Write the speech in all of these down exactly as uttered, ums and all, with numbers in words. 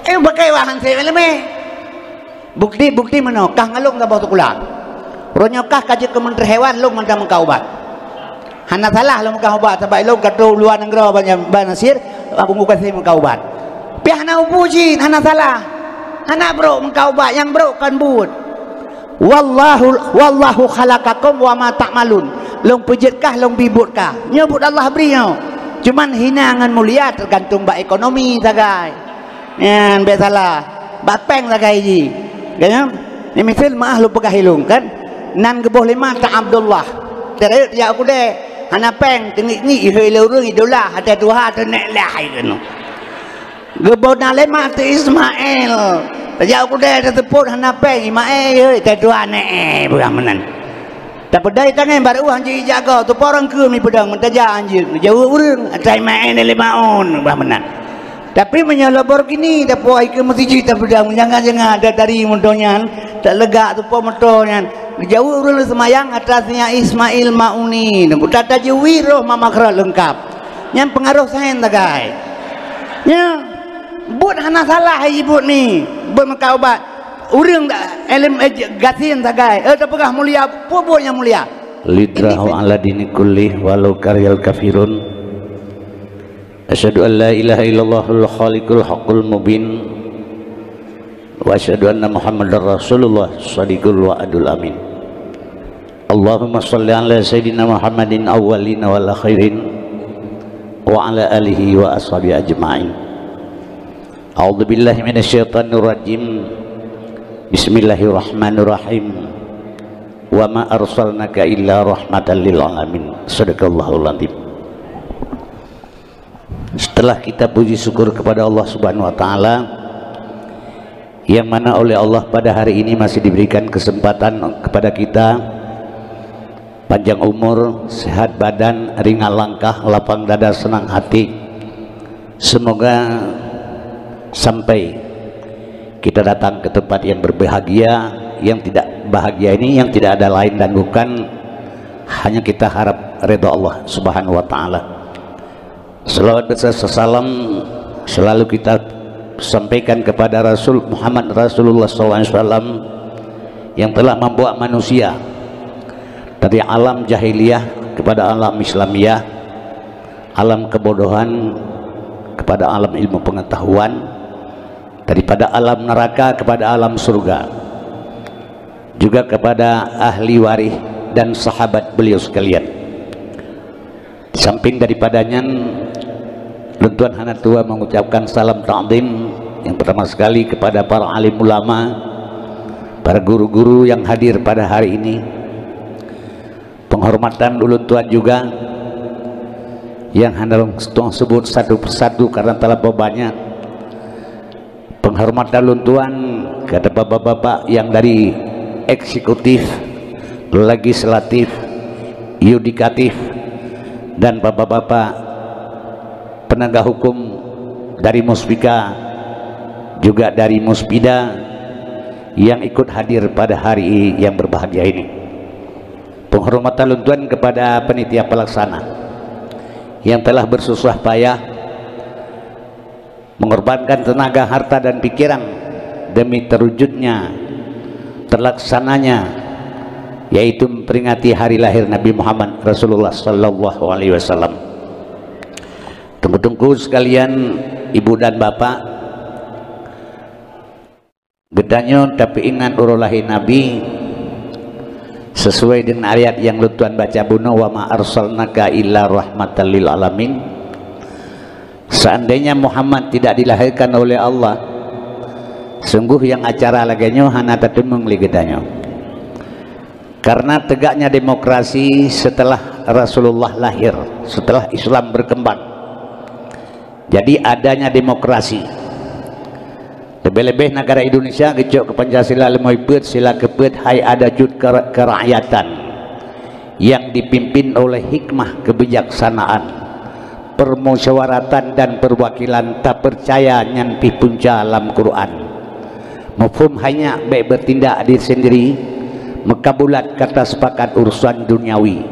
Eh, pakai wah hansé malam eh. Bukti, bukti meunoe, kah ngalong saboh sikula. Uroe nyoe kah ka jeuet keu menteri hewan, lôn mantong meukat ubat. Hana salah lôn meukat ubat, sabab lôn ka troh luwa nanggroe ban, ban Nasir, Abu Mukassim meukat ubat. Pih hana upu jih, hana salah. Hana brok meukat ubat, nyang brok kon buet. Wallahu, wallahu khalaqakum wa ma ta'malun. Lôn peujeuet kah, lôn bi buet kah. Nyoe buet Allah bri nyoe. Cuman hina ngon mulia teugantung bak ekonomi sagai. Nyan bèk salah. Bak péng sagai jih. Kan? Ni misal meuah lôn peugah ilong kan. Nan geuboh lé mata Abdullah. Teureut jak u keudè. Hana péng, teungiek-ngiek ihôi lé ureueng idola, até tuha teunek lah ai keunoe. Geuboh na lé mata Ismail. Tajak u keudè teuseupôt hana péng, Ismail ihôi, até tuha nek eh, peugah meunan. Tapeudai tangai barô hanjeuet ijaga, tupo rangkeum ipeudong, meutaja hanjeuet, geujaweueb ureueng, atai maén lé maon, bah meunan. Tapi meunyoe Lamborghini, tapo ai keu meuseujid tapeudong, jangan-jangan ada dari moto nyan, tak legak tupo moto nyan. Geujaweueb ureueng lé seumayang atas nya Ismail Mauni, buta tajui roh mama kra leungkap. Nyan peungaroh sains sagai. Nya, buet hana salah hai buet ni, buet meukat ubat. Ureueng dak ilem, eh, gasien sagai, eh, tapeugah mulia, peue buet nyang mulia? Lidrahu ala dini kullih walau karihal kafirun. Asyhadu an la ilaha illallahul khaliqul haqqul mubin. Wa asyhadu anna Muhammadar Rasulullah shadiqul wa'dul amin. Allahumma shalli ala sayyidina Muhammadin awwalin wal akhirin wa ala alihi wa ashabihi ajma'in. A'udzubillahi minasyaitonirrajim. Bismillahirrahmanirrahim. Wa ma arsalnaka illa rahmatan lil alamin. Sadaqallahul azim. Setelah kita puji syukur kepada Allah Subhanahu wa taala, yang mana oleh Allah pada hari ini masih diberikan kesempatan kepada kita, panjang umur, sehat badan, ringan langkah, lapang dada, senang hati. Semoga sampai kita datang ke tempat yang berbahagia, yang tidak bahagia ini, yang tidak ada lain dan bukan, hanya kita harap ridha Allah Subhanahu wa taala. Salawat beserta salam selalu kita sampaikan kepada Rasul Muhammad Rasulullah sallallahu alaihi wasallam, yang telah membawa manusia dari alam jahiliyah kepada alam Islamiyah, alam kebodohan kepada alam ilmu pengetahuan, daripada alam neraka kepada alam surga, juga kepada ahli waris dan sahabat beliau sekalian. Di samping daripada nyan, lôn tuan hana tuwoe mengucapkan salam takzim yang pertama sekali kepada para alim ulama, para guru-guru yang hadir pada hari ini. Penghormatan ulôn tuan juga yang hana lôn tuan sebut satu persatu karena terlalu banyak. Penghormatan lôn tuan kepada bapak-bapak yang dari eksekutif, legislatif, yudikatif, dan bapak-bapak penegak hukum dari Muspika, juga dari Muspida yang ikut hadir pada hari yang berbahagia ini. Penghormatan lôn tuan kepada panitia pelaksana yang telah bersusah payah mengorbankan tenaga, harta, dan pikiran demi terwujudnya, terlaksananya, yaitu memperingati hari lahir Nabi Muhammad Rasulullah sallallahu alaihi wasallam. Teungku-teungku sekalian, ibu dan bapak, geutanyoe tapeuingat uroe lahé Nabi, sesuai dengan ayat nyang lôn tuan baca bunoe, "Wa ma arsalnaka illa rahmatan lil alamin." Seandainya Muhammad tidak dilahirkan oleh Allah, sungguh nyang acara lagée nyoe hana tateumeung lé geutanyoe. Karena tegaknya demokrasi setelah Rasulullah lahir, setelah Islam berkembang. Jadi adanya demokrasi. Leubeh-leubeh negara Indonesia geucok keu Pancasila leumo peuet, sila keupeuet hai ada jut kera-, kerakyatan yang dipimpin oleh hikmah kebijaksanaan, permusyawaratan dan perwakilan tapercaya nyan pih punca lam Quran. Muphom hai nyak bék beutindak diri sendiri, meukabulat kata sepakat urusan duniawi.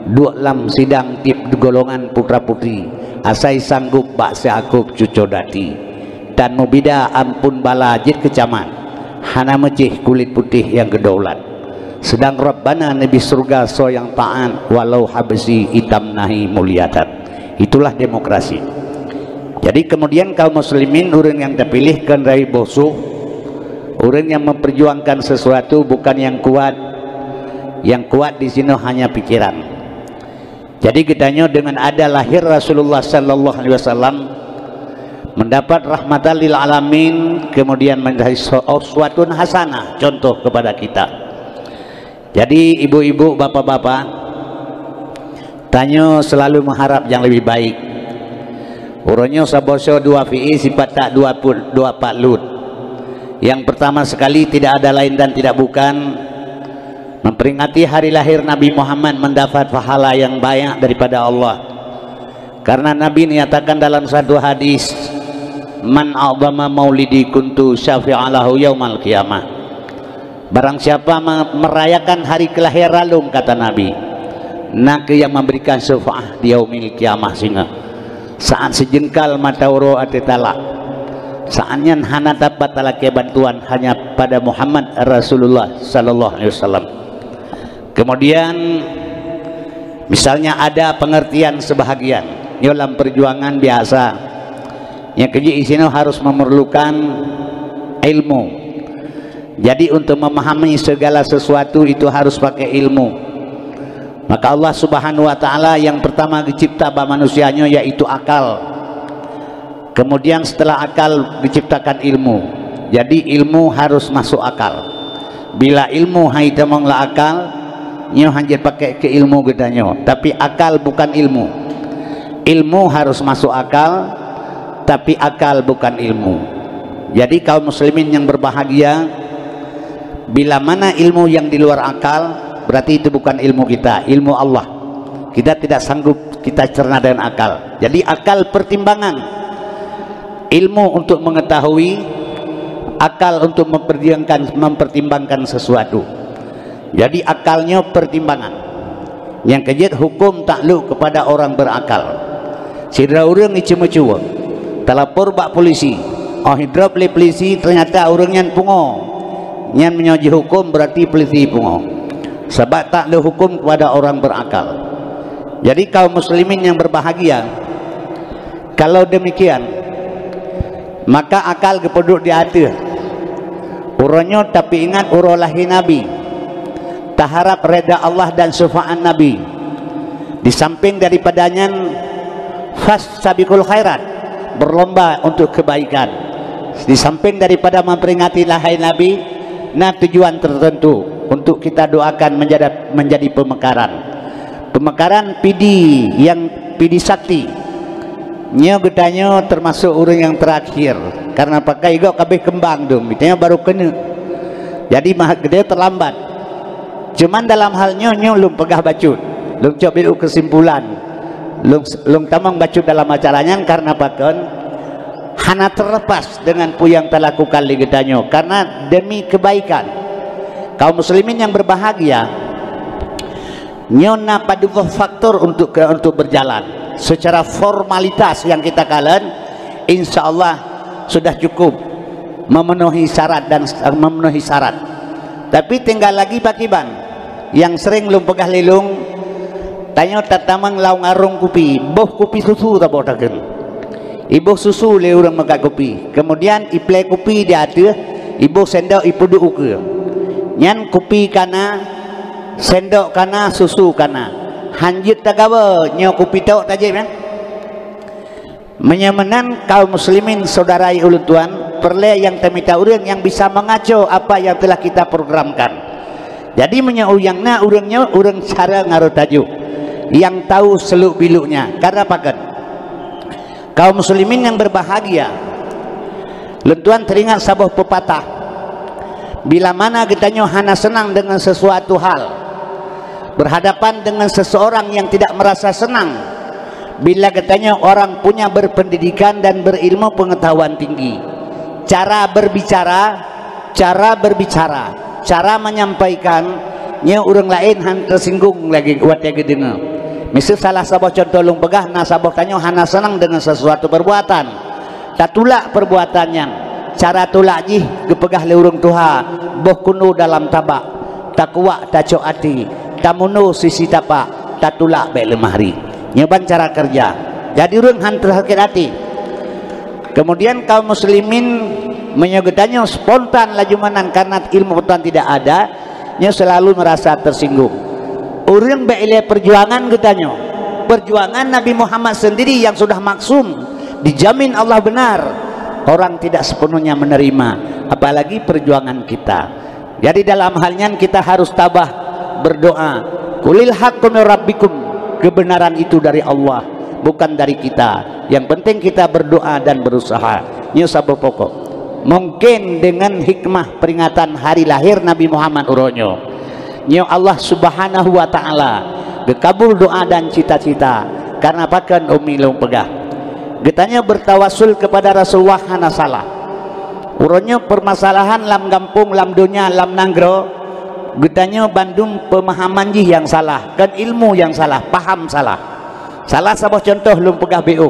Duek lam sidang tieb golongan putra-putri, asai sanggob bak siakôb cuco dati. Tan mubida amphon bala jeuet keucaman, hana meucéh kulét putéh nyang geudaulat. Seudang Rabbana neubi syeuruga soe nyang taát, walau Habsyi itam nahi mulia that. Itulah demokrasi. Jadi kemudian kaum muslimin, ureuëng nyang teupiléh kon rayeuk boh sôh, ureuëng nyang memperjuangkan sesuatu bukan nyang kuat, nyang kuat di sinoe hanya pikiran. Jadi geutanyoe deungon ada lahir Rasulullah sallallahu alaihi wasallam, mendapat rahmatan lil alamin, kemudian menjadi su-, uswatun hasanah, contoh kepada kita. Jadi ibu-ibu, bapak-bapak, tanyoe selalu mengharap yang lebih baik. Uroe nyoe saboh soe dua fi'i sipat tak dua pul-, dua pat lut. Yang pertama sekali tidak ada lain dan tidak bukan memperingati hari lahir Nabi Muhammad mendapat pahala yang banyak daripada Allah. Karena Nabi nyatakan dalam satu hadis, "Man a'zama maulidi kuntu syafi'alahu yaumal qiyamah." Barang siapa me-, merayakan hari kelahiran lôn, kata Nabi, na kheueh nyang memberikan syafaat di yaumil qiyamah singoh. Saat sijeungkal mata uroe ateueh talak. Saat nyan hana dapat talakée bantuan hanya pada Muhammad Rasulullah sallallahu alaihi wasallam. Kemudian, misalnya ada pengertian sebahagian, nyoe lam perjuangan biasa. Nyang keujeuet disinoe harus memerlukan ilmu. Jadi untuk memahami segala sesuatu itu harus pakai ilmu. Maka Allah Subhanahu wa Ta'ala yang pertama geucipta bak manusia nyoe yaitu akal. Kemudian setelah akal diciptakan ilmu. Jadi ilmu harus masuk akal. Bila ilmu han jitamong lam akal, nyoe hana jeuet pakai keu ilmu geutanyoe. Tapi akal bukan ilmu. Ilmu harus masuk akal, tapi akal bukan ilmu. Jadi kaum muslimin yang berbahagia, bila mana ilmu yang di luar akal, berarti itu bukan ilmu kita, ilmu Allah. Kita tidak sanggup kita cerna dengan akal. Jadi akal pertimbangan. Ilmu untuk mengetahui, akal untuk mempertimbangkan, mempertimbangkan sesuatu. Jadi akal nyoe pertimbangan. Nyang keujeuet hukum takluk kepada orang berakal. Sidroe ureuëng iceumeucue, talapor bak polisi. Óh idrop lé polisi, ternyata ureuëng nyan pungo. Nyan meunyoe jihukum berarti polisi pungo. Sabab takluk hukum kepada orang berakal. Jadi kaum muslimin yang berbahagia, kalau demikian, maka akal geupeuduek di ateueh. Uroe nyoe tapeuingat uroe lahé Nabi. Taharap reda Allah dan syafaat Nabi. Di samping daripada nyan, fastabiqul khairat, berlomba untuk kebaikan. Di samping daripada memperingati lahé Nabi, na tujuan tertentu untuk kita doakan menjadi, menjadi pemekaran. Pemekaran pidi nyang pidi sakti. Nyoe geutanyoe termasuk ureuëng nyang terakhir. Karena pakai gok kabeh keumbang dum, geutanyoe baru keuneuk. Jadi mah geutanyoe terlambat. Cuman dalam hal nyoe, nyoe lôn peugah bacut. Lôn cok biru kesimpulan. Lôn, lôn tamong bacut dalam acara nyan karena pakon hana terlepas dengan peue nyang talakukan lé geutanyoe karena demi kebaikan. Kaum muslimin yang berbahagia, nyoe na padub boh faktor untuk ke, untuk berjalan. Secara formalitas yang kita kalon, insya Allah sudah cukup memenuhi syarat dan, eh, memenuhi syarat. Tapi tinggal lagi pakiban. Nyang sering lôn peugah lé lôn, tanyoe tatamong lam arong kupi, boh kupi susu taboh takheun. Iboh susu lé ureuëng meukat kupi. Kemudian iplée kupi di ateueh, iboh sendok ipeuduek ukeue. Nyan kupi kana, sendok kana, susu kana. Han jeuet tagawa, nyoe kupi tok tajép nyan. Meunyoe meunan kaum muslimin saudara ulôn tuan, peureulée nyang tamita ureuëng nyang bisa mengaco apa yang telah kita programkan. Jadi meunyoe nyang na ureuëng nyoe ureuëng cara ngarot tajuk, yang tahu seluk biluknya. Karena pakon? Kaum muslimin yang berbahagia, lôn tuan teringat saboh pepatah. Bila mana geutanyoe hana senang dengan sesuatu hal, berhadapan dengan seseorang yang tidak merasa senang, bila geutanyoe orang punya berpendidikan dan berilmu pengetahuan tinggi, cara berbicara, cara berbicara, cara menyampaikan, nyoe ureuëng laén han tersinggung lagi watée geudeungoe. Miseu salah saboh contoh lôn peugah, na saboh tanyoe hana senang dengan sesuatu perbuatan. Tatulak perbuatan nyan. Cara tulak jih geupeugah lé ureuëng tuha, boh keunoe dalam tabak, takuak tacok até, tamunoe sisi tapak, tatulak bék leumah ri. Nyoe ban cara kerja. Jadi ureuëng han teusakét até. Kemudian kaum muslimin, meunyoe geutanyoe spontan laju meunan karena ilmu pengetahuan tidak ada, nyoe selalu merasa tersinggung. Ureuëng bék ilée perjuangan geutanyoe. Perjuangan Nabi Muhammad sendiri yang sudah maksum, dijamin Allah benar, orang tidak sepenuhnya menerima, apalagi perjuangan kita. Jadi dalam hal nyan kita harus tabah berdoa. Qulil haqqu min rabbikum, kebenaran itu dari Allah, bukan dari kita. Yang penting kita berdoa dan berusaha. Nyoe saboh pokok. Mungkin dengan hikmah peringatan hari lahir Nabi Muhammad uroe nyoe, nyoe Allah Subhanahu wa Ta'ala geukabul doa dan cita-cita. Karena pakon umi lôn peugah, geutanyoe bertawasul kepada Rasulullah hana salah. Uroe nyoe permasalahan lam gampông, lam donya, lam nanggroe, geutanyoe bandum pemahaman jih nyang salah, kon ilmu nyang salah, paham salah. Salah saboh contoh lôn peugah bék,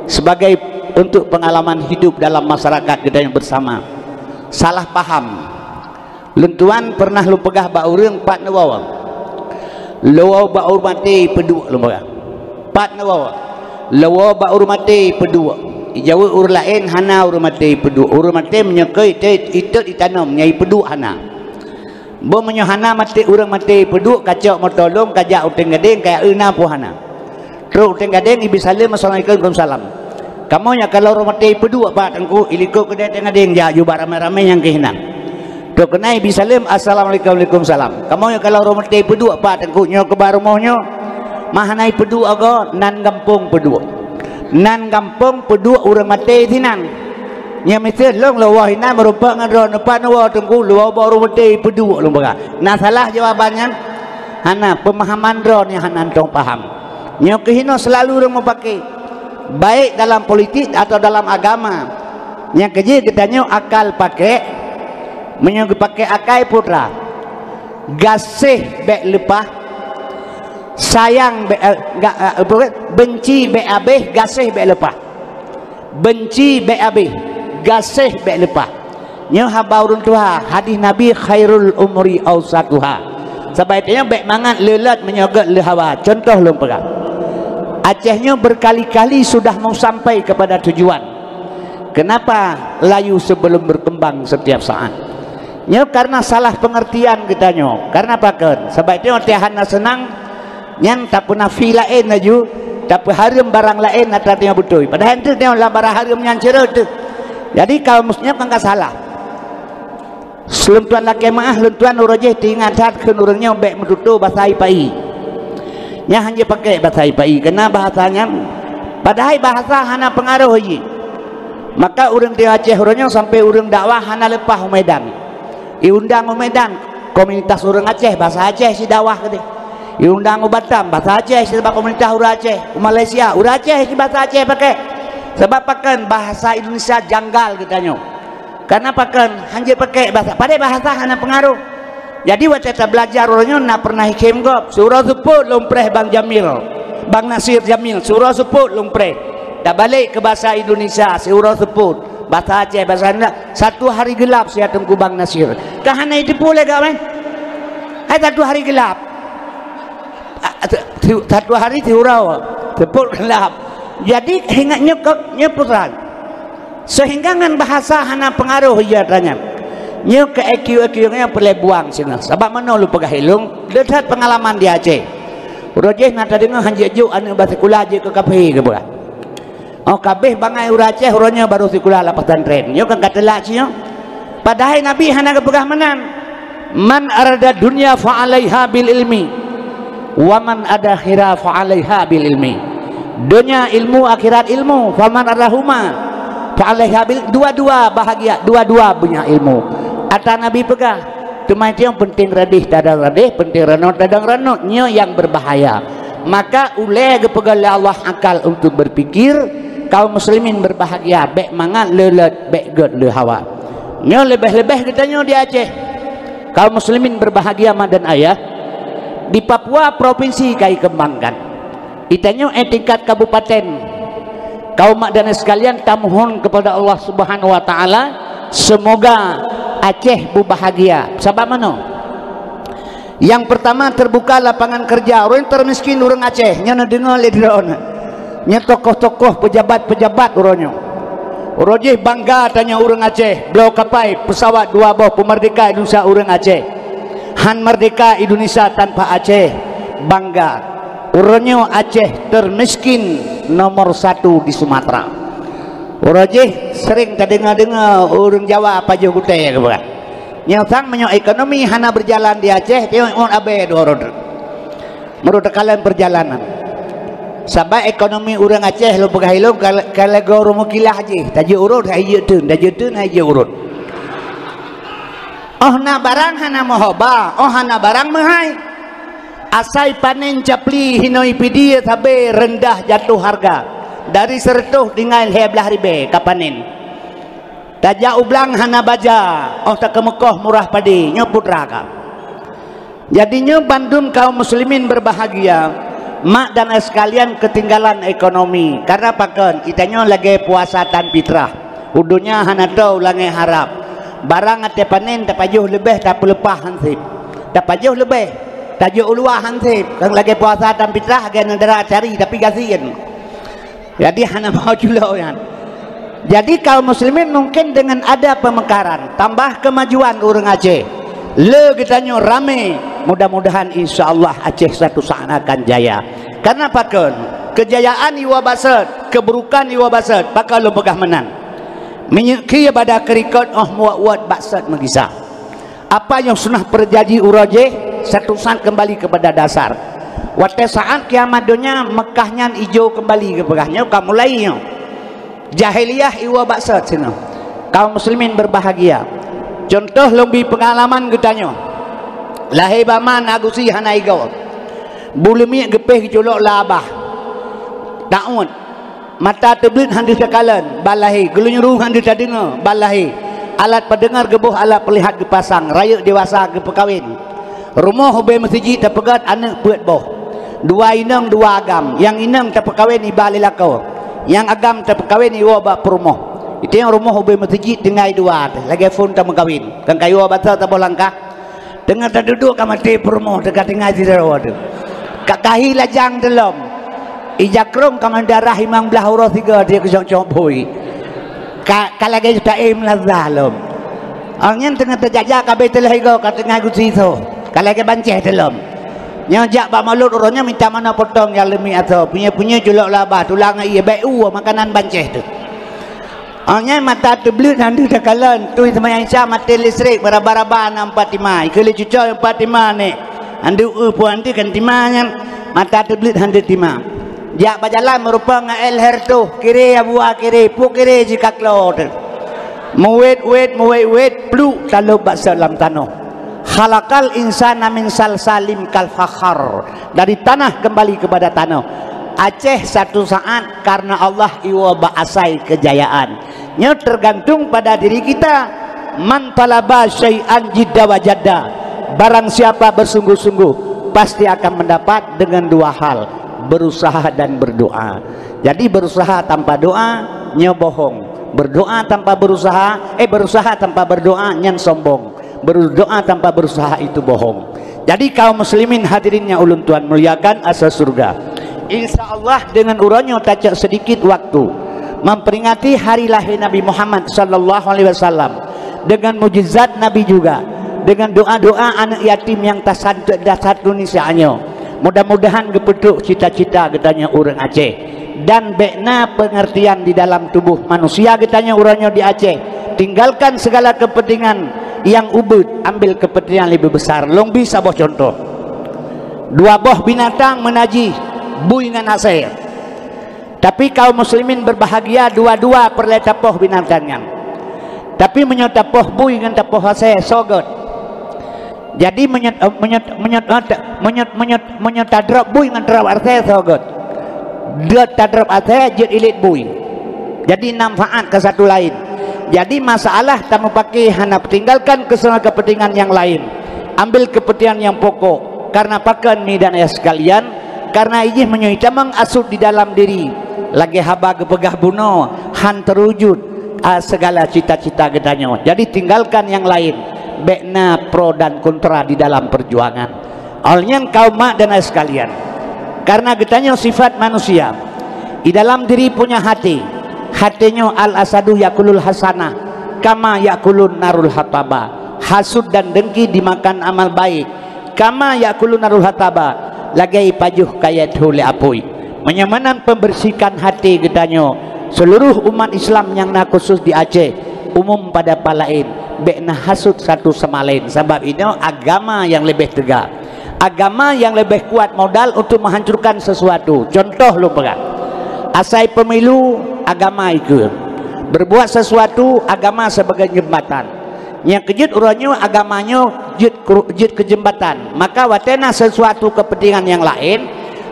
sebagai untuk pengalaman hidup dalam masyarakat geutanyoe bersama. Salah paham. Lôn tuan pernah lôn peugah bak ureuëng pat neuwoe. Lôn woe bak ureuëng maté peuduek lôn peugah. Pat neuwoe. Lôn woe bak ureuëng maté peuduek. Ijaweueb ureuëng laén hana ureuëng maté peuduek. Ureuëng maté meunyoe keu itot, itot itanom, nyang ipeuduek hana. Boh meunyoe hana maté, ureuëng maté peuduek, kacok moto lôn, kajak u Teueng Gadeng, kaya eu na pun hana. Trok u Teueng Gadeng, ibi saleuem, "Assalamualaikum." "Waalaikumsalam." "Kamoe nyang kalon ureuëng maté peuduek, Pak Teungku?" Ilikot keudè Teueng Gadeng, jak jubah ramé-ramé nyang keuh inan. Trok keunan ibi saleuem, "Assalamualaikum." "Waalaikumsalam." "Kamoe nyang kalon ureuëng maté peuduek, Pak Teungku?" "Nyoe keuba rumoh nyoe." "Ma hana ipeuduek agoe, nan gampông peuduek." Nan gampông peuduek ureuëng maté sinan. Nyang miseue lôn lôn woe inan meurumpok ngon droeneuh, pat neuwoe Teungku, lôn woe bak ureuëng maté peuduek lôn peugah. Na salah jawaban nyan? Hana, pemahaman droeneuh hana tong paham. Nyoe keuh inoe selalu ureuëng meupaké, baik dalam politik atau dalam agama. Nyang keujeuet geutanyoe akal pakék, meunyoe geupakék akai putra, gaséh bék leupah, sayang bék, eh, ga-, eh, apa, benci bék abéh, gaséh bék leupah. Benci bék abéh, gaséh bék leupah. Nyoe haba ureuëng tuha, hadis Nabi, "Khairul umuri ausatuha." Sabai tanyoe bék mangat le lôt meunyoe gét le hawa. Contoh lôn peugah. Aceh nyoe berkali-kali sudah mau sampai kepada tujuan. Kenapa layu sebelum berkembang setiap saat? Nyoe karena salah pengertian geutanyoe. Karena pakon? Sabai tanyoe watée hana seunang, nyan tapeunafi laén laju, tapeuhareuem barang laén atra tanyoe beutôi. Padahai enteuk tanyoe lam barang hareuem nyan ceureut teuh. Jadi kaum muslim kan ka salah. Lôn tuan lakée meuáh, lôn tuan uroe jéh teuingat that kheun ureuëng nyoe bék meututoe basa ipa-i. Nyan hana jipakék basa ipa-i, keuna bahasa nyan, padahai bahasa hana peungaroh jih. Maka ureuëng di Aceh uroe nyoe sampai ureuëng dakwah hana leupah u Medan. Iundang u Medan, komunitas ureuëng Aceh, basa Aceh sidakwah keudeh. Iundang u Batam, basa Aceh sibak komunitas ureuëng Aceh. U Malaysia, ureuëng Aceh sibasa Aceh pakék. Sabab pakon? Bahasa Indonesia janggal geutanyoe. Karena pakon? Hana jipakék basa. Padahai bahasa hana peungaroh. Jadi watée tabelajar uroe nyoe na pernah ikhém gob. Siuroe seupôt lôn preh Bang Jamil. Bang Nasir Jamil, siuroe seupôt lôn preh. Tabalek keu basa Indonesia, siuroe seupôt. Basa Aceh, basa Indonesia. Satu hari gelap siat Teungku Bang Nasir. Ka hana jiteupeue lé gob, eh? Hai satu hari gelap. Ah, tu, tu, satu hari siuroe seupôt gelap. Jadi ingat nyoe kok, nyoe pesan. Sehingga ngon bahasa hana peungaroh ia tanyan. Nyoe keu I Q, I Q nyan peureulée buang singoh. Sabab meunoe lôn peugah ilong, le that peungalaman di Aceh. Uroe jéh na tadeungoe han jeuet jok aneuëk bak sikula jeuet keu kafé geupeugah. Oh, ka abéh bangai ureuëng Aceh, uroe nyoe barô sikula lam pesantren. Nyoe kan ka teulak sinyoe. Padahai Nabi hana geupeugah meunan. "Man arada dunya fa alaiha bil ilmi, wa man ada akhira fa alaiha bil ilmi." Donya ilmu, akhirat ilmu, faman arada huma fa alaiha bil, dua-dua bahagia, dua-dua punya ilmu. Ata Nabi peugah, teuma nyang penting radeh tadong radeh, penting ranot tadong ranot, nyoe nyang berbahaya. Maka ulée geupeugah lé Allah akal untuk berpikir, kaum muslimin berbahagia, bék mangat le lôt, bék gét le hawa. Nyoe leubeh-leubeh geutanyoe di Aceh. Kaum muslimin berbahagia ma dan ayah, di Papua provinsi ka ikembangkan. Di tanyoe, eh, tingkat kabupaten, Kaum mak dan sekalian, tamohon kepada Allah Subhanahu wa Taala, semoga Aceh berbahagia. Sabab mano? Yang pertama, terbuka lapangan kerja. Ureuëng termiskin ureuëng Aceh, nyoe neudeungoe lé droeneuh. Nyoe tokoh-tokoh, pejabat-pejabat uroe nyoe. Uroe jih bangga tanyoe ureuëng Aceh, bloe kapai, pesawat dua boh, peumerdeka Indonesia ureuëng Aceh. Han merdeka Indonesia tanpa Aceh, bangga. Uroe nyoe Aceh termiskin nomor satu di Sumatera. Uroe jih sering tadeungoe-deungoe ureuëng Jawa pajoh gutée geupeugah. Nyoe sang meunyoe ekonomi hana berjalan di Aceh, tiep ngon abée dua rot. Meureuta kalon perjalanan. Sabab ekonomi ureuëng Aceh lôn peugah ilôn kal-, kalegor rumoh kilah jih, tajeuet urot hai jeuet teun, tajeuet teun hai jeuet urot. Oh na barang hana meuhoba, oh hana barang meuhai. Asai panen capli hinoe pidie sabe rendah jatuh harga. Dari seureutôh tinggai lhée blaih ribée ka panen. Tajak u blang hana baja, oh takeumeukôh murah padi, nyoe putra ka. Jadi nyoe bandum kaum muslimin berbahagia, mak dan ayah sekalian ketinggalan ekonomi. Karena pakon? Geutanyoe lagée puasa tan fitrah. U donya hana toe u langét harab. Barang até panen tapajoh leubeh tapeuleupah hanseb. Tapajoh leubeh, tajok u luwa hanseb. Kan lagée puasa tan fitrah, lagée neudara cari tapi gasien. Jadi hana mau culok nyan. Jadi kaum muslimin mungkin dengan ada pemekaran, tambah kemajuan ureuëng Aceh. Le geutanyoe ramé, mudah-mudahan insya Allah Aceh satu saat akan jaya. Karena pakon? Kejayaan iwa baset, keburukan iwa baset, pakon lôn peugah meunan. Minyeuk khie bada keurikot oh muwat-wat baset meugisa. Apa nyang sunah peujanji uroe jih, satu saat kembali kepada dasar. Watée saat kiamat donya, Mekah nyan ijo kembali geupeugah nyoe ka mulai nyoe. Jahiliyah iwa baset sinoe. Kaum muslimin berbahagia. Contoh lôn bi pengalaman geutanyoe. Lahé bak ma na gusi hana igoe. Buleumik geupéh geuculok lam babah. Taun. Mata teubleuet han deuh takalon, ban lahé. Geulinyueng han deuh tadeungoe, ban lahé. Alat peudeungoe geuboh, alat peulihat geupasang, rayeuk dewasa geupeukawen. Rumoh ubé meuseujid tapeugét aneuëk peuet boh. Dua inong, dua agam. Nyang inong tapeukawén iba lé lakoe. Nyang agam tapeukawén iwoe bak peurumoh. Itong rumoh ubé meuseujid tinggai dua teuh, lagée phon tameukawén. Kan kayue basa saboh langkah. Teungoh taduduek ka maté peurumoh teuka tinggai sidroe teuh. Ka kahi lajang teulom. Ija krong ka meudarah limong blaih uroe sigoe dia keucok-cok bui. Ka, ka lagée taém lazah lom. Awak nyan teungoh teujaja ka abéh teulah igoe ka teungoh gusi soe. Ka lagée bancéh teulom. Nyoe jak bak mulod uroe nyoe mita manoe potong nyang leumi asoe. Punye-punye culok lam babah, tulang ie, bék u makanan bancéh teuh. Awak nyan mata teubleuet han deuh takalon, tui seumayang Isya maté listrik, baraba-raba na empat tima. Ikeu lé cucoe empat tima nek. Han deuh eu puan teuh kan tima nyan, mata teubleuet han deuh tima. Jak bak jalan meurumpok ngon el her toh, kiri abua kiri, pu kiri jih ka klo teuh. Meuwét-wét, meuwét-wét, pluk talop bak sot lam tanoh. Khalaqal insana min salsalim kal fakhar. Dari tanah kembali kepada tanoh. Aceh satu saat karena Allah iwoe bak asai kejayaan. Nyoe tergantung pada diri kita. Man talaba syai'an jidda wajadda. Barang siapa bersungguh-sungguh, pasti akan mendapat dengan dua hal, berusaha dan berdoa. Jadi berusaha tanpa doa, nyoe bohong. Berdoa tanpa berusaha, eh, berusaha tanpa berdoa, nyan sombong. Berdoa tanpa berusaha itu bohong. Jadi kaum muslimin hadirin yang ulôn tuan muliakan asa surga. Insya Allah dengan uroe nyoe tacok sedikit waktu memperingati hari lahir Nabi Muhammad sallallahu alaihi wasallam dengan mujizat Nabi juga dengan doa-doa anak yatim yang tasantet dasar Indonesia nyoe. Mudah-mudahan geupeutrok cita-cita geutanyoe ureuëng Aceh. Dan bék na pengertian di dalam tubuh manusia geutanyoe uroe nyoe di Aceh. Tinggalkan segala kepentingan yang ubit, ambil kepentingan lebih besar. Lôn bi saboh contoh. Dua boh binatang meunajih, bui ngon asée. Tapi kaum muslimin berbahagia dua-dua peureulée tapoh binatang nyan. Tapi meunyoe tapoh bui ngon tapoh asée, soe gét? Jadi meunyoe, eh, meunyoe, meunyoe, eh, ta-, meunyoe, meunyoe, meunyoe tadrop bui ngon tadrop asée soe gét? Dot tadrop asée jeuet ilet bui. Jadi manfaat keu satu laén. Jadi masalah tameupake hana tinggalkan keuseunang kepentingan nyang laén. Ambil kepentingan nyang pokok. Karena pakon mi dan ayah sekalian, karena ijih meunyoe itamong asut di dalam diri. Lagée haba geupeugah bunoe, han teuwujud, a, segala cita-cita geutanyoe. Jadi, tinggalkan nyang laén. Bék na pro dan kontra di dalam perjuangan. Awalnya kaum mak dan ayah sekalian, karena geutanyoe sifat manusia, di dalam diri punya hati. Hati nyoe al-asadu yakulul hasanah, kama yakulun narul hataba. Hasut dan dengki dimakan amal baik. Kama yakulun narul hataba, lagée pajoh kayée tho lé apui. Meunyoe meunan pembersihkan hati geutanyoe, seluruh umat Islam nyang na khusus di Aceh, umum pada palaén, bék na hasut satu sama laén, sabab inoe agama nyang leubeh teuga. Agama nyang leubeh kuat modal untuk menghancurkan sesuatu. Contoh lôn peugah, asai pemilu, agama ikeue. Berbuat sesuatu, agama sebagai jembatan. Nyang keujeuet uroe nyoe agama nyoe jeuet keu, jeuet keu jembatan. Maka watée na sesuatu kepentingan nyang laén,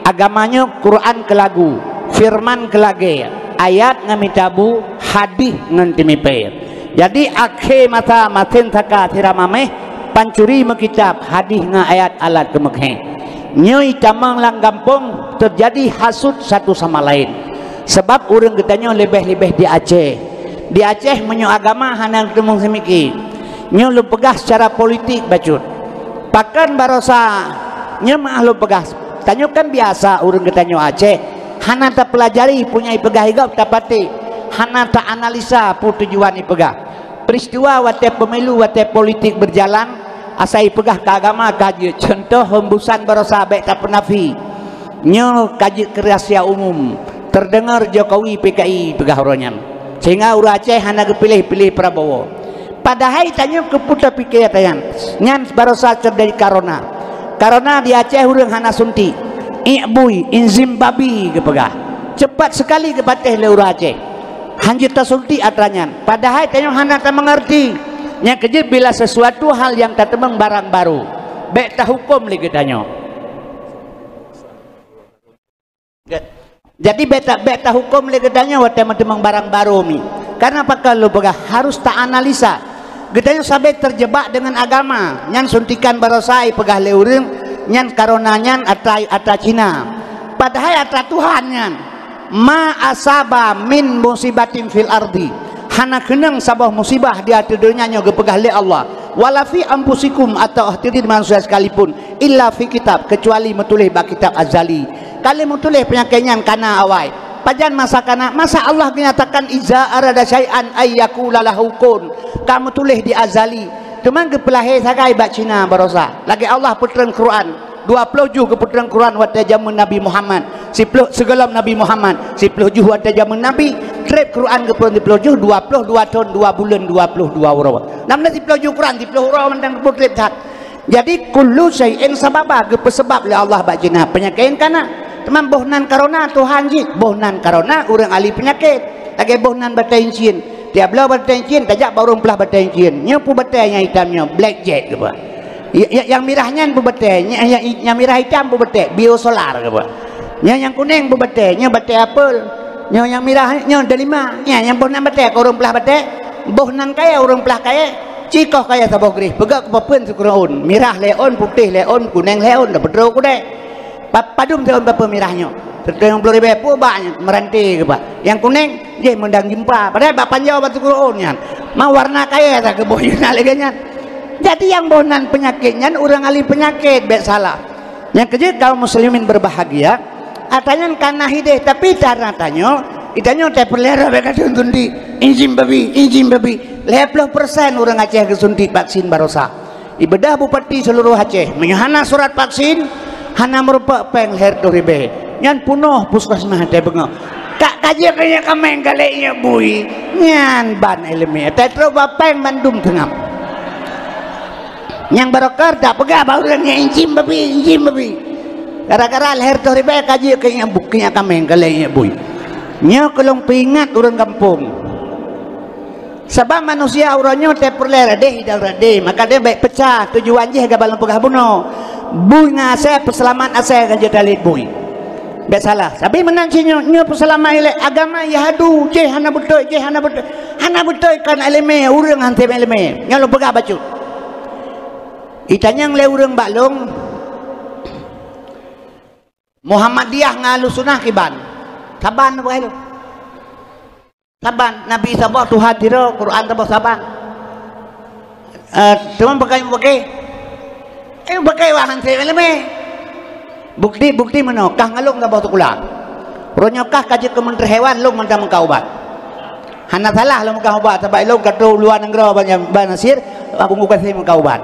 agama nyoe Quran keu lagu, firman keu lagée, ayat ngon mita bu, hadih ngon teumipée. Jadi, akhé masa masen saka sira maméh, pancuri meukitab, hadih ngon ayat alat keu meukhé. Nyoe itamong lam gampông teujadi hasut satu sama laén. Sabab ureuëng geutanyoe leubeh-leubeh di Aceh. Di Aceh meunyoe agama hana teumeung seumiki. Nyoe lôn peugah secara politik bacut. Pakon barosa nyoe meuah lôn peugah. Tanyoe kan biasa ureuëng geutanyoe Aceh hana tapeulajari peue nyang ipeugah igob tapatéh, hana ta-analisa peue tujuan ipeugah. Peristiwa watée pemilu, watée politik berjalan, asai ipeugah keu agama ka jeuet. Contoh hembusan barosa bék tapeunafi. Nyoe ka jeuet keu rahsia umum. Terdengar Jokowi P K I peugah uroe nyan. Sehingga ureuëng Aceh hana geupiléh-piléh Prabowo. Padahai tanyoe keupeue tapike atra nyan. Nyan barosa teujadi corona. Corona di Aceh ureuëng hana suntik. Iek bui, enzim babi geupeugah. Cepat sekali geupatéh lé ureuëng Aceh. Hanjeuet tasuntik atra nyan. Padahai tanyoe hana tameungerti. Nyang keujeuet bila sesuatu hal nyang tateumeung barang baru, bék tahuköm lé geutanyoe. Jadi bék ta-, bék tahuköm lé geutanyoe watée meuteumeung barang baru mi. Karena pakon lôn peugah harus ta-analisa. Geutanyoe sabe terjebak dengan agama. Nyan suntikan barosa ipeugah lé ureuëng, nyan corona nyan atra, atra Cina. Padahai atra Tuhan nyan. Ma asaba min musibatin fil ardi. Hana keunong saboh musibah di ateueh donya nyoe geupeugah lé Allah. Wala fi anfusikum, atawa ateueh diri manusia sekalipun. Illa fi kitab, kecuali meutuléh bak kitab azali. Ka lheueh meutuléh peunyakét nyan kana awai. Pajan masa kana? Masa Allah geunyatakan, "Iza arada syai'an ay yaqula lahu kun." Ka meutuléh di azali. Teuma geupeulahé sagai bak Cina barosa. Lagée Allah peutreun Quran. Dua ploh juh geupeutreun Quran watée jameun Nabi Muhammad. Siploh sigohlom Nabi Muhammad. Siploh juh watée jameun Nabi. Treb Quran geupeutreun siploh juh, dua ploh dua thon, dua buleuen, dua ploh dua uroe. Nam na siploh juh Quran, siploh uroe mantong geupeutreb that. Jadi, kullu syai'in sababa, geupeusabab lé Allah bak Cina peunyakét kana. Teuma boh nan corona Tuhan jih, boh nan corona ureuëng ahli peunyakét. Lagée boh nan batée incien. Tiab bloe batée incien, tajak bak ureuëng plah batée incien. Nyoe peue batée nyang itam nyoe, black jack geupeugah. Ya, ya, nyang mirah nyan peue batée, nya, ya, i-, nyang mirah itam peue batée, biosolar geupeugah. Nyoe nyang kunéng peue batée, nyoe batée apel. Nyoe nyang mirah, nyoe delima. Nya, nyang boh nan batée, keu ureuëng plah batée. Boh nan kayée, ureuëng plah kayée. Cikoh kayée saboh grih, peugét keu papeuen sikureueng ôn. Mirah lhée ôn, putéh lhée ôn, kunéng lhée ôn, dah peutrok udée. Pa-, padum siôn papeuen mirah nyoe? Siteungoh ploh ribée, peue bak nyan, meuranté geupeugah. Nyang kunéng, jih meudang jeumpa. Padahai bak panjoe bak sikureueng ôn nyan. Ma warna kayée that keu boh nyan lagée nyan. Jadi nyang boh nan peunyakét nyan ureuëng ahli peunyakét, bék salah. Nyang keujeuet kaum muslimin berbahagia, atra nyan kana hideh, tapi cara tanyoe, itanyoe tapeureulée bék ka suntik. Injin babi, injin babi. Lhée ploh persen ureuëng Aceh geusuntik vaksin barosa. Ibeudôh bupati seluruh Aceh, meunyoe hana surat vaksin, hana meurumpok péng lhée reutôh ribée. Nyan peunoh puskesmas teuh beungoh. Ka, ka jeuet keu iék kaméng, ka lheueh iék bui. Nyan ban iéleumé. Teutroh ba péng bandum teungab. Nyang barokah tapeugah bak ureuëng nyan, "Incim babi, incim babi." Gara-gara lhée reutôh ribée ka jeuet keu iék bu-, keu iék kaméng, ka lheueh iék bui. Nyoe keu lôn peuingat ureuëng gampông. Sabab manusia uroe nyoe teupeureulee radeh idang radeh, maka dia bék peucah tujuan jih, gaba lôn peugah bunoe. Bui ngon asée, peuseulamat asée ka jeuet talét bui. Bék salah. Tapi meunan cit nyoe, nyoe peuseulamat ilée agama Yahudi, jih hana beutôi, jih hana beutôi. Hana beutôi kon iéleumé, ureuëng han tem iéleumé. Nyoe lôn peugah bacut. Itanyong lé ureuëng bak lôn, Muhammadiyah ngon Ahlussunnah kiban? Saban peugah lôn. Saban, Nabi saboh, Tuhan sidroe, Quran saboh, saban. Eh, cuma pakai, pakai. Eh, pakai wah han sép iéleumé. Bukti, bukti meunoe, kah ngon lôn saboh sikula. Uroe nyoe kah ka jeuet keu menteri hewan, lôn mantong meukat ubat. Hana salah lôn meukat ubat, sabab lôn ka troh luwa nanggroe ban, ban Mesir, Abu Qasim meukat ubat.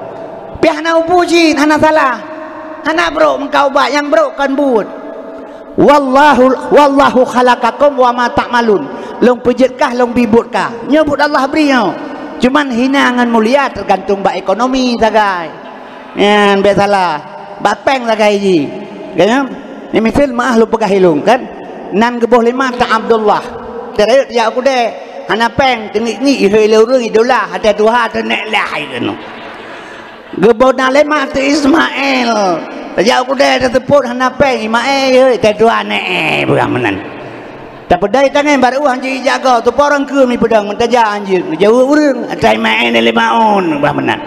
Pih hana upu cit, hana salah. Hana brok meukat ubat, nyang brok kon buet. Wallahu, wallahu khalaqakum wa ma ta'malun. Lôn peujeuet kah, lôn bi buet kah. Nyoe buet Allah bri nyoe. Cuman hina ngon mulia teugantung bak ekonomi sagai. Nyan, bèk salah. Bak péng sagai jih. Kan? Ni misal meuah lôn peugah ilôn kan. Nan geuboh lima ta Abdullah. Teurayeuk jak u keudè. Hana péng, teungiek-ngiek ihôi lé ureueng idola, até tuha teunek lah keunoe. Geuboh na lé mak teuh Ismail. Tajak u keudè teuseupôt hana péng, Ismail, hei, teuh tuha nek, eh, peugah meunan. Tapeudai tangai barô hanjeuet jagoe, teupeurangkeue mi peudong meutajak hanjeuet, geujaweueb ureueng, atra Ismail lé maun, peugah meunan.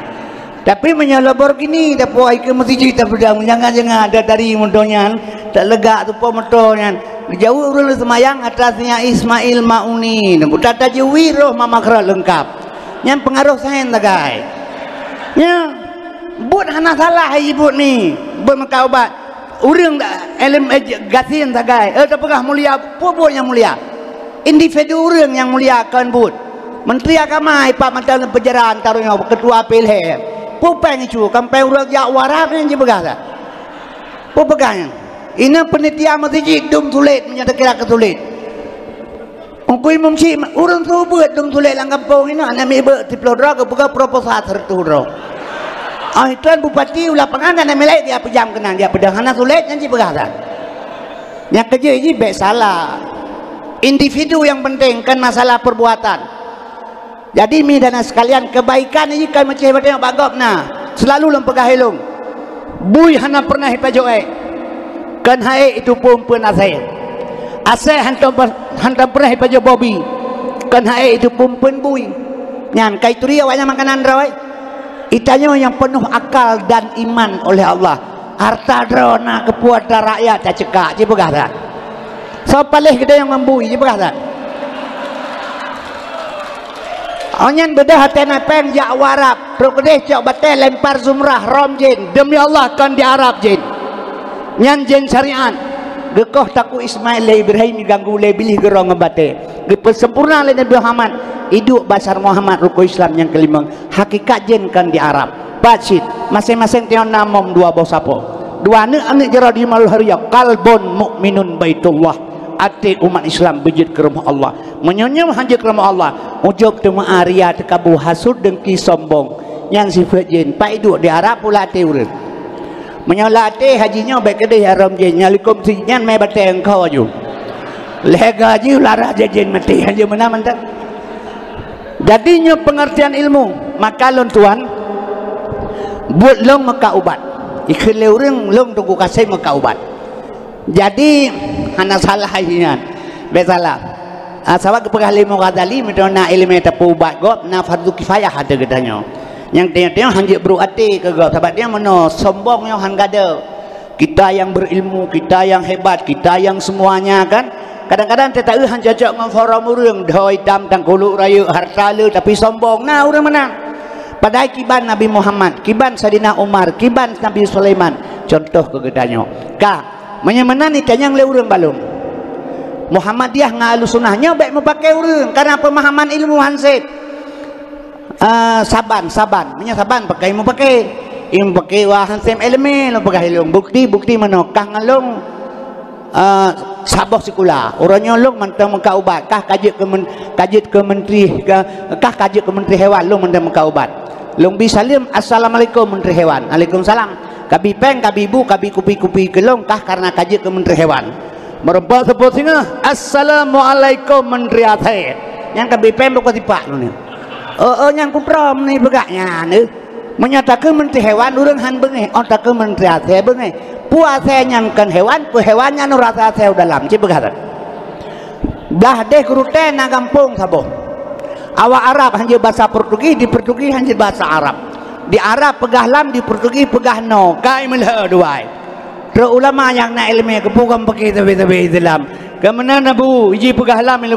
Tapi meunyoe Lamborghini, tapuwoe keu meuseujid tapeudong, meujangah-jangah, tatari moto nyan, taleugak teupeue moto nyan. Geujaweueb ureueng lé seumayang, atra si Ismail Mauni, buta tajui roh mama kra leungkap. Nyan peungaroh sains sagai. Nya, buet hana salah hai buet ni. Buet meukat ubat. Ureueng dak ilem, eh, gasien sagai. Eh, tapeugah mulia, peue buet nyang mulia? Individu ureueng nyang mulia kon buet. Menteri Agama ipat mata lam penjara antara nyoe ketua P L H. Peue péng icu, kan péng ureueng jak u Arab nyan jipeugah dah. Peue peugah nyan? Inoe penitia meuseujid dum sulet, meunyoe takira keu sulet. Ungkui mumsi ureueng su beuet dum sulet lam gampông inoe, aneuk miet beuet siplôh droe geupeugah proposal sireutôh droe. Oh, tuan bupati u lapangan aneuk miet laén dia peujam keunan, dia peudong hana sulet nyan jipeugah that. Nyang keujeuet jih bèk salah. Individu nyang penting, kon masalah perbuatan. Jadi, mi dan sekalian, kebaikan nyoe kan meucéh batée bak gob na. Selalu lôn peugah ilôn. Bui hana pernah ipajok ék. Kon hai ék itu peumpeuan asée. Asée hantom, hantom pernah ipajok bobi. Kon hai ék itu peumpeuan bui. Nyan kai turi awaknyan makanan droe. Itanyoe nyang peunoh akal dan iman oleh Allah. Harta droe na keupeue atra rakyat tacekak, jipeugah that. Soe paléh keudeh nyang mambui, jipeugah that. Oh nyan beudôh até na péng jak u Arab, trok keudeh cok batée lempar jumrah rom jén. Demi Allah kon di Arab jén. Nyan jén syariat. Geukoh takue Ismail lé Ibrahim ganggu lé Iblih geurong ngon batée. Geupeusempurna lé Nabi Muhammad. Iduek basar Muhammad rukon Islam nyang keulimong. Hakikat jén kon di Arab. Pat cit, maséng-maséng tanyoe na mom dua boh sapo. Dua aneuk-aneuk jaroe di Maulhariah, qalbun mukminun baitullah. Até umat Islam beujeuet keu rumoh Allah. Meunyoe nyoe hanjeuet keu rumoh Allah, ujub teuma ria teukabu hasut deungki sombong. Nyan sifeuet jén, pai duek di Arab pula até ureueng. Meunyoe lam até haji nyoe bèk keudeh harom jén, nyalikom si nyan mé batée engkau aju. Lhée gaji ulara jén maté, hanjeuet meunan mantong. Jadi nyoe pengertian ilmu, maka lôn tuan buet lôn meukat ubat. Ikheun lé ureueng lôn Teungku Kasem meukat ubat. Jadi hana salah nyan. Bèk salah. Ah, sabab geupeugah lé Imam Ghazali, meunyoe na iéleumé tapeuubat gob, na fardu kifayah ateueh geutanyoe. Nyang teungoh-teungoh hanjeuet brok até keu gob, sabab dia meunoe sombong nyoe han gadôh. Kita yang berilmu, kita yang hebat, kita yang semuanya kan. Kadang-kadang tataeu han cocok ngon forum ureueng, dhoe itam tangkuluk rayeuk harta le tapi sombong. Na ureueng meunan. Padahai kiban Nabi Muhammad, kiban Saidina Umar, kiban Nabi Sulaiman. Contoh keu geutanyoe. Ka, meunyoe meunan itanyong lé ureueng balum. Muhammadiyah ngon Ahlussunnah nyoe bèk mupakè ureueng karena pemahaman ilmu han sép. Ah, saban, saban. Meunyoe saban pakai mupakè. Mupakè wah han sép iéleumé lôn peugah ilôn. Bukti, bukti meunoe kah ngon lôn, ah, saboh sikula. Uroe nyoe lôn mantong meukat ubat. Kah ka jeuet keu men-, ka jeuet keu menteri, kah, kah ka jeuet keu menteri hewan lôn mantong meukat ubat. Lôn bi saleuem, "Assalamualaikum menteri hewan." "Waalaikumsalam." Ka bi péng, ka bi bu, ka bi kupi-kupi keu lôn kah karena ka jeuet keu menteri hewan. Meureumpok seupôt singoh, "Assalamualaikum menteri asèe." Nyang ka bi péng buka sipak lôn nyoe. Oh, oh, nyang kutroe meunan peugah nyan, eh. Meunyoe takheun menteri hewan, ureueng han beungéh. Oh, takheun menteri asèe beungéh. Peue asèe nyan kon hewan, peue hewan nyan rasa asèe u dalam. Cit peugah that. Blah deh Geurutée na gampông saboh. Awak Arab han jeuet basa Portugis, di Portugis han jeuet basa Arab. Di Arab peugah lam, di Portugis peugah no. Kai meulhö duai. Trok ulama nyang na iéleumé geupeugon paké sabe-sabe Islam. Keumeunang Abu, iji peugah lam ilong